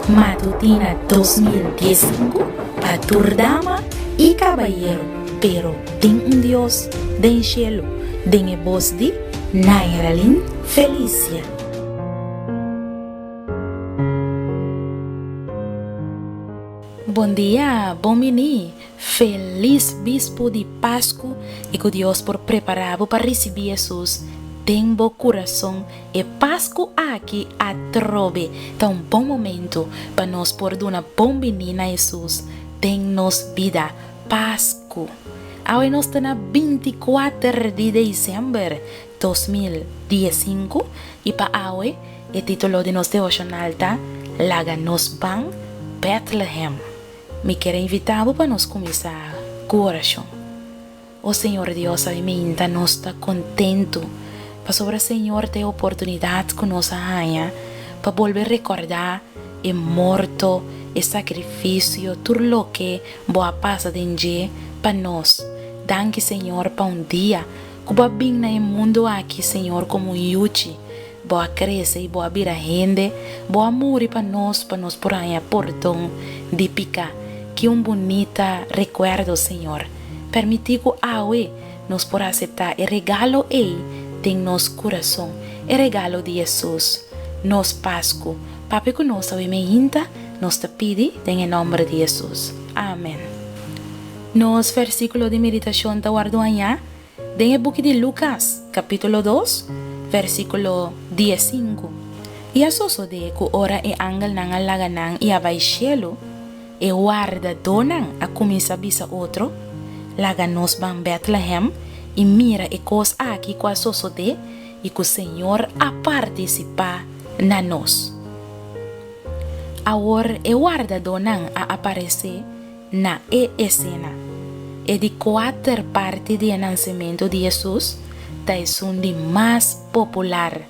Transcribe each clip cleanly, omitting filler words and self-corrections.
Matutina 2015 pa tur dama y cabayero, pero tin un Dios den cielo, den e bos di Nairalyn Felicia. Bon dia, bon bini, felis bispu di Pascu y cu Dios por prepara bo pa ricibi Jesus den bo curason e Pascu aki atrobe ta un bon momento pa nos por duna bon bini na Jesus den nos bida. Pascu. Awe nos ta na 24 di december 2015 y pa awe e titulo di nos devocional ta Laga nos ban Bethlehem. Mi kier a invita bo pa nos cuminsa cu oracion. O Señor Dios awe minta nos ta contento pasobra Señor ta e oportunidad cu nos a haña pa bolbe recorda e morto, e sacrificio, tur loke Bo a pasa den dje pa nos. Danki Señor pa un dia Ku bo a bin na e mundu aki, Señor, komo un yuchi. Bo a krese i bo a bira hende, bo a muri pa nos, pa nos por haña pordon di piká. Ki un bunita rekuerdo, Señor. Permití ku awe nos por aseptá e regalo ei den nos kurason, e regalo di Hesus, nos Pasku. Papia ku nos awe meinta, nos ta pidi den e nòmber di Hesus. Amen. Nos versíkulo di meditashon ta wòrdu hañá den e buki di Lukas, kapítulo dos, versíkulo diesinku. I a sosodé ku ora e angelnan a laga nan i a bai shelu, e wardadónan a kuminsá bisa otro, Laga nos ban Bètlehèm i mira e kos aki ku a sosodé i ku Señor a partisipá na nos. Awor e wardadónan a aparesé Na e esena, e di kuater parti di e nansementu di Hesus ta esun di mas popular,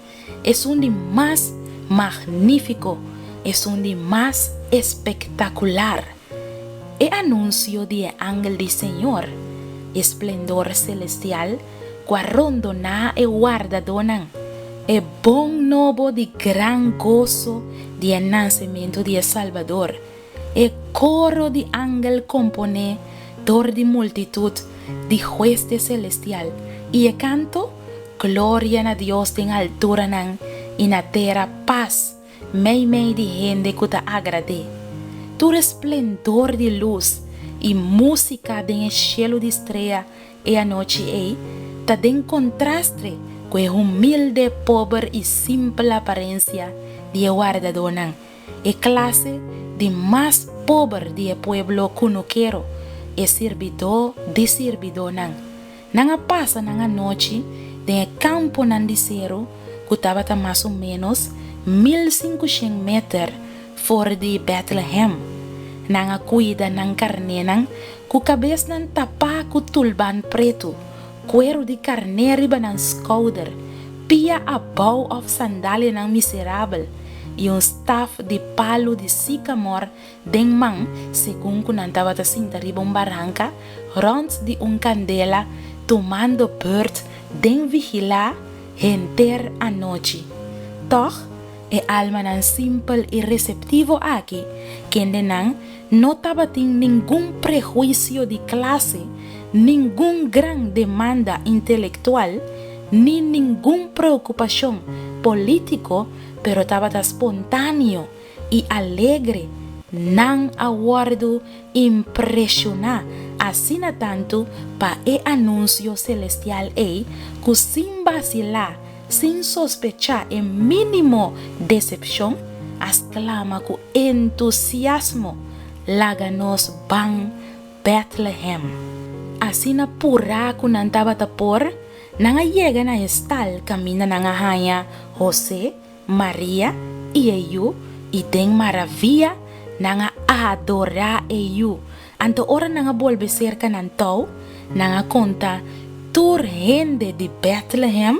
esun di mas magnífiko, esun di mas espektakular, e anunsio di e angel di Señor, e splendor selestial ku a rondoná e wardadónan, e bon nobo di gran goso di e nansementu di e Salbador. E koro di angel komponé dor di multitut di hueste selestial i e kanto, Gloria na Dios den alturanan i na tera pas meimei di hende ku ta agrad'é. Tur e splendor di lus i músika den e shelu di strea e anochi ei ta den kontrastre ku e humilde, pober i simpel aparensia di e wardadónan. E klase di mas pober di e pueblo kunukero, e sirbidó di sirbidónan. Nan a pasa nan anochi den e kamponan di seru ku tabata mas o ménos 1500 meter for di Bètlehèm. Nan a kuida nan karnénan ku kabesnan tapá ku tulban pretu, kueru di karné riba nan skouder, pia abou òf sandalianan miserabel, i un staf di palu di sikamor den man segun ku nan tabata sinta riba un baranka rònt di un kandela tumando bùrt den vigilá henter anochi. Tòg, e almanan simpel i reseptivo aki, kendenan no tabatin ningun prehuisio di klase, ningun gran demanda intelektual, ni ningun preokupashon polítiko, pero tabata spontáneo i alegre, nan a wòrdu impreshoná asina tantu pa e anunsio selestial ei ku sin basilá, sin sospechá e mínimo desepshon, a sklama ku entusiasmo, Laga nos ban Bètlehèm. Asina purá ku nan tabata por, nan a yega na e stal kaminda nan a haña Hosé, Maria i e yu, i den maravia nan a adorá e yu. Anto ora nan a bolbe serka nan tou, nan a konta tur hende di Bètlehèm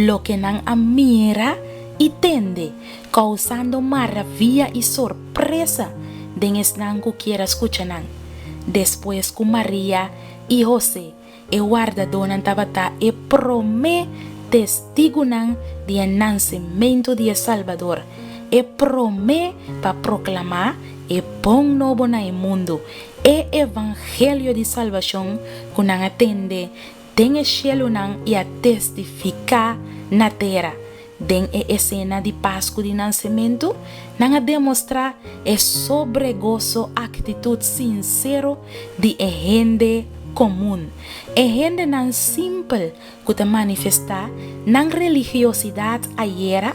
loke nan a mira i tende, kousando maravia i sorpresa den esnan ku kier a skucha nan. Despues ku Maria i Hosé, e wardadónan tabata e promé testigunan di e nansementu di e Salbador. e promé pa proklamá e bon nobo na e mundu, e evangelio di salbashon ku nan a tende den e shelunan i a testifiká na tera. Den e esena di Pasku di Nansementu, nan a demostrá e sobregoso aktitut sinsero di e hende komun, e hendenan simpel ku ta manifestá nan religiosidat ayera,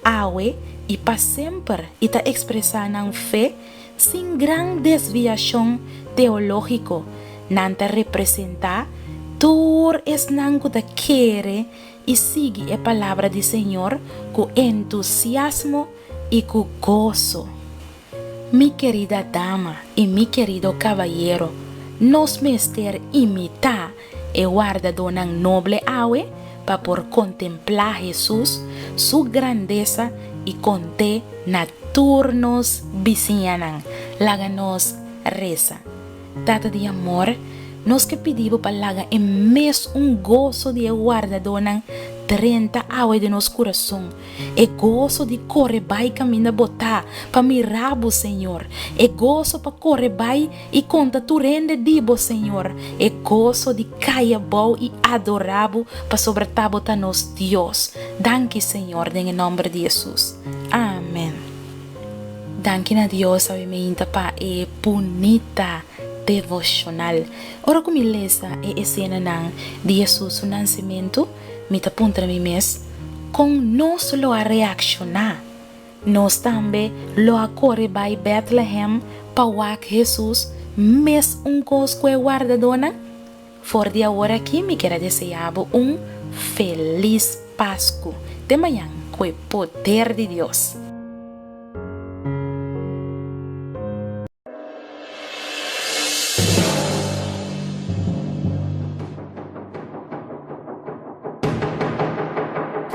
awe i pa semper i ta ekspresá nan fe sin gran desviashon teológiko. Nan ta representá tur esnan ku ta kere i sigui e palabra di Señor ku entusiasmo i ku goso. Mi kerida dama i mi kerido kabayero, nos mester imitá e wardadónan noble awe pa por kontemplá Hesus, su grandesa i kont'é na tur nos bisiñanan. Laga nos resa. Tata di amor, nos ke pidi bo pa laga e mes un goso di e wardadónan drenta awe den nos kurason, e goso di kore bai kaminda bo ta pa mira bo, Señor, e goso pa kore bai i konta tur hende di bo, Señor, e goso di kai abou i adorá bo pasobra ta bo ta nos Dios. Danki, Señor, den e nòmber di Hesus. Amen. Danki na Dios awe meinta pa e bunita devoshonal. Ora ku mi lesa e esenanan di Hesus su nansementu, mi ta puntra mi mes, Kon nos lo a reakshoná? Nos tambe lo a kore bai Bètlehem pa wak Hesus mes un kos ku e wardadónan? For di awor aki mi kier a deseá bo un Felis Pasku. Te mañan ku e poder di Dios.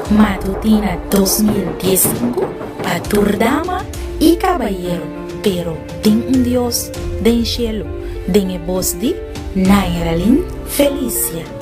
Matutina 2015 pa tur dama i kabayero, pero tin un Dios den shelu, den e bos di Nairalyn Felicia.